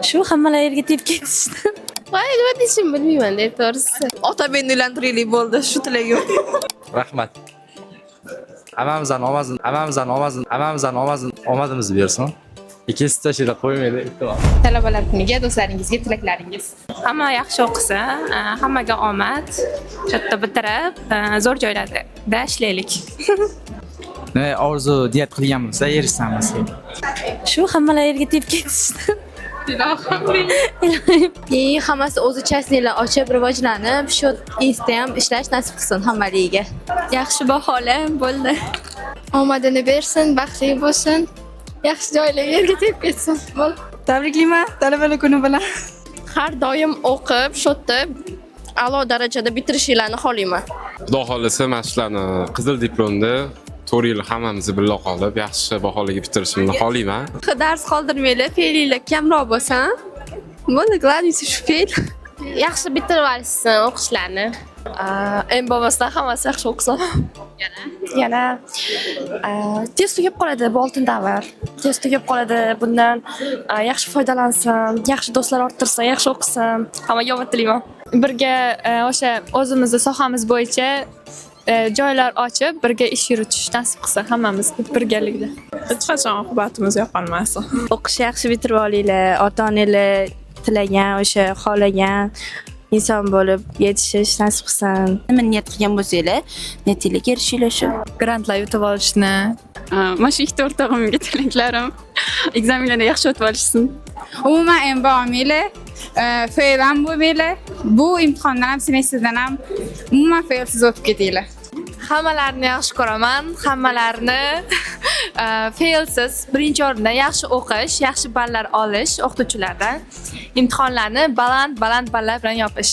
Shu hammalar yerga tegib ketishdi. Voy, nima deyishimni bilmayman, to'g'risi. Ota meni uylantiraylik, bo'ldi, shu tilagim. Rahmat. Hammamizdan omadini, hammamizdan omadini, hammamizdan omadini, omadimizni bersin. Ikkinchi tashila qo'ymaydi, iltimos. Talabalar kuniga do'stlaringizga tilaklaringiz? Hamma yaxshi o'qisa, hammaga omad. Katta bitirib, zo'r joylarda ishlaylik. Nima orzu niyat qilgan bo'lsa, erishamiz. Shu hammalar yerga tegib ketishdi. И hammasi o'zi частный lar ochib, rivojlanib, shu institutda ham ishlash nasib qilsin hammaligiga. Yaxshi baholar bo'ldi. Omadini bersin, baxtli bo'lsin, yaxshi joylarga yerga tegib ketsin. Bo'ldi. Tabriklayman talabalar kuni bilan. Har doim o'qib, shu yerda a'lo darajada bitirishinglarni xohlayman. Xudo xohlasa, mana shularni qizil diplomda 4 yil hammamizni birga qolib, yaxshi baholarga bitirishimni xohlayman. Dars qoldirmanglar, fe'linglar kamroq bo'lsin. Bo'ldi, главный shu fe'l. Yaxshi bitirib olishsin o'qishlarni. Eng bo'lmasdan hammasi yaxshi o'qisin. Yana tez tugab qoladi bu oltin davr. Tez tugab qoladi. Bundan yaxshi foydalansin, yaxshi do'stlar orttirsin, yaxshi o'qisin. Hammaga omad tilayman. Birga o'sha o'zimizni sohamiz bo'yicha joylar ochib, birga ish yuritish nasib qilsin hammamizga birgalikda. Hech qachon oqibatimiz yo'qolmasin. O'qish yaxshi bitirib olinglar, ota onalar tilagan, o'sha xohlagan inson bo'lib yetishish nasib qilsin. Nima niyat qilgan bo'lsanglar, niyatinglarga erishinglar shu. Grantlar yutib olishni. Mana shu ikkita o'rtog'imga tilaklarim. Экзамен larni yaxshi o'tib olishsin. Umuman MBA olmanglar, fail ham bo'lmanglar. Bu imtihondan ham, semestrdan ham umuman failsiz o'tib ketinglar. Hammalarini yaxshi ko'raman. Hammalarini failsiz birinchi o'rinda yaxshi o'qish, yaxshi ballar olish o'qituvchilardan, imtihonlarni baland baland ballar bilan yopish.